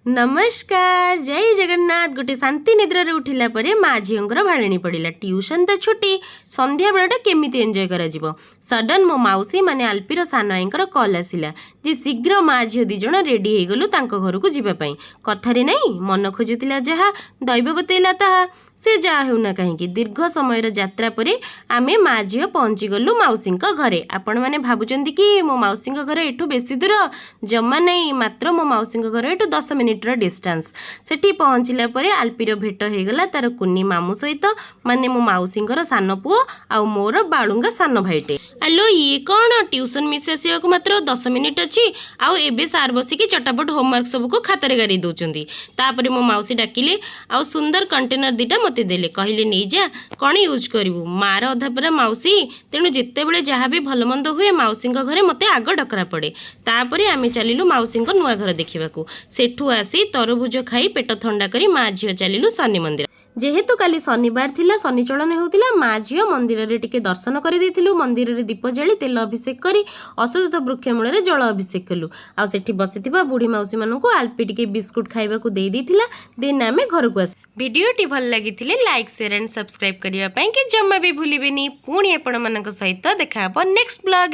ନମସ୍କାର, ଜୟ ଜଗନ୍ନାଥ। ଗୋଟେ ଶାନ୍ତି ନିଦ୍ରାରେ ଉଠିଲା ପରେ ମା ଝିଅଙ୍କର ଭାଳେଣି ପଡ଼ିଲା। ଟ୍ୟୁସନ୍ ତ ଛୁଟି, ସନ୍ଧ୍ୟାବେଳଟା କେମିତି ଏନ୍ଜୟ କରାଯିବ? ସଡନ୍ ମୋ ମାଉସୀ ମାନେ ଆଲପିର ସାନ ଆଈଙ୍କର କଲ୍ ଆସିଲା ଯେ ଶୀଘ୍ର ମା ଝିଅ ଦୁଇ ଜଣ ରେଡ଼ି ହେଇଗଲୁ ତାଙ୍କ ଘରକୁ ଯିବା ପାଇଁ। କଥାରେ ନାହିଁ, ମନ ଖୋଜୁଥିଲା ଯାହା, ଦୈବ ବତେଇଲା ତାହା। ସେ ଯାହା ହେଉନା କାହିଁକି, ଦୀର୍ଘ ସମୟର ଯାତ୍ରା ପରେ ଆମେ ମା ଝିଅ ପହଞ୍ଚିଗଲୁ ମାଉସୀଙ୍କ ଘରେ। ଆପଣମାନେ ଭାବୁଛନ୍ତି କି ମୋ ମାଉସୀଙ୍କ ଘର ଏଠୁ ବେଶୀ ଦୂର? ଜମା ନାହିଁ। ମାତ୍ର ମୋ ମାଉସୀଙ୍କ ଘର ଏଠୁ 10 ମିନିଟ୍ର ଡିଷ୍ଟାନ୍ସ। ସେଠି ପହଞ୍ଚିଲା ପରେ ଆଲପିର ଭେଟ ହେଇଗଲା ତାର କୁନି ମାମୁଁ ସହିତ, ମାନେ ମୋ ମାଉସୀଙ୍କର ସାନ ପୁଅ ଆଉ ମୋର ବାଳୁଙ୍ଗା ସାନ ଭାଇଟେ। ଆଲୋ, ଇଏ କ'ଣ? ଟ୍ୟୁସନ୍ ମିସ୍ ଆସିବାକୁ ମାତ୍ର 10 ମିନିଟ୍ ଅଛି ଆଉ ଏବେ ସାର୍ ବସିକି ଚଟାପଟ ହୋମୱାର୍କ ସବୁକୁ ଖାତାରେ ଗାରେଇ ଦେଉଛନ୍ତି। ତାପରେ ମୋ ମାଉସୀ ଡାକିଲେ ଆଉ ସୁନ୍ଦର କଣ୍ଟେନର ଦୁଇଟା ମୋତେ ଦେଲେ। କହିଲେ, "ନେଇଯା, କ'ଣ ୟୁଜ୍ କରିବୁ?" ମାର ଅଧା ପରା ମାଉସୀ। ତେଣୁ ଯେତେବେଳେ ଯାହା ବି ଭଲ ମନ୍ଦ ହୁଏ, ମାଉସୀଙ୍କ ଘରେ ମୋତେ ଆଗ ଡକରା ପଡ଼େ। ତାପରେ ଆମେ ଚାଲିଲୁ ମାଉସୀଙ୍କ ନୂଆ ଘର ଦେଖିବାକୁ। ସେଠୁ ଆସି ତରଭୁଜ ଖାଇ ପେଟ ଥଣ୍ଡା କରି ମା ଝିଅ ଚାଲିଲୁ ଶନି ମନ୍ଦିର। ଯେହେତୁ କାଲି ଶନିବାର ଥିଲା, ଶନିଚଳନ ହେଉଥିଲା, ମା ଝିଅ ମନ୍ଦିରରେ ଟିକେ ଦର୍ଶନ କରିଦେଇଥିଲୁ। ମନ୍ଦିରରେ ଦୀପ ଜାଳି, ତେଲ ଅଭିଷେକ କରି ଅଶ୍ୱତ୍ଥ ବୃକ୍ଷ ମୂଳରେ ଜଳ ଅଭିଷେକ କଲୁ। ଆଉ ସେଠି ବସିଥିବା ବୁଢ଼ୀ ମାଉସୀମାନଙ୍କୁ ଆଲପି ଟିକେ ବିସ୍କୁଟ ଖାଇବାକୁ ଦେଇ ଦେଇଥିଲା। ଦେନ୍ ଆମେ ଘରକୁ ଆସିଲୁ। ଭିଡ଼ିଓଟି ଭଲ ଲାଗିଥିଲେ ଲାଇକ୍, ସେୟାର ଆଣ୍ଡ ସବସ୍କ୍ରାଇବ୍ କରିବା ପାଇଁ କି ଜମା ବି ଭୁଲିବେନି। ପୁଣି ଆପଣମାନଙ୍କ ସହିତ ଦେଖା ହେବ ନେକ୍ସଟ ବ୍ଲଗ୍ରେ।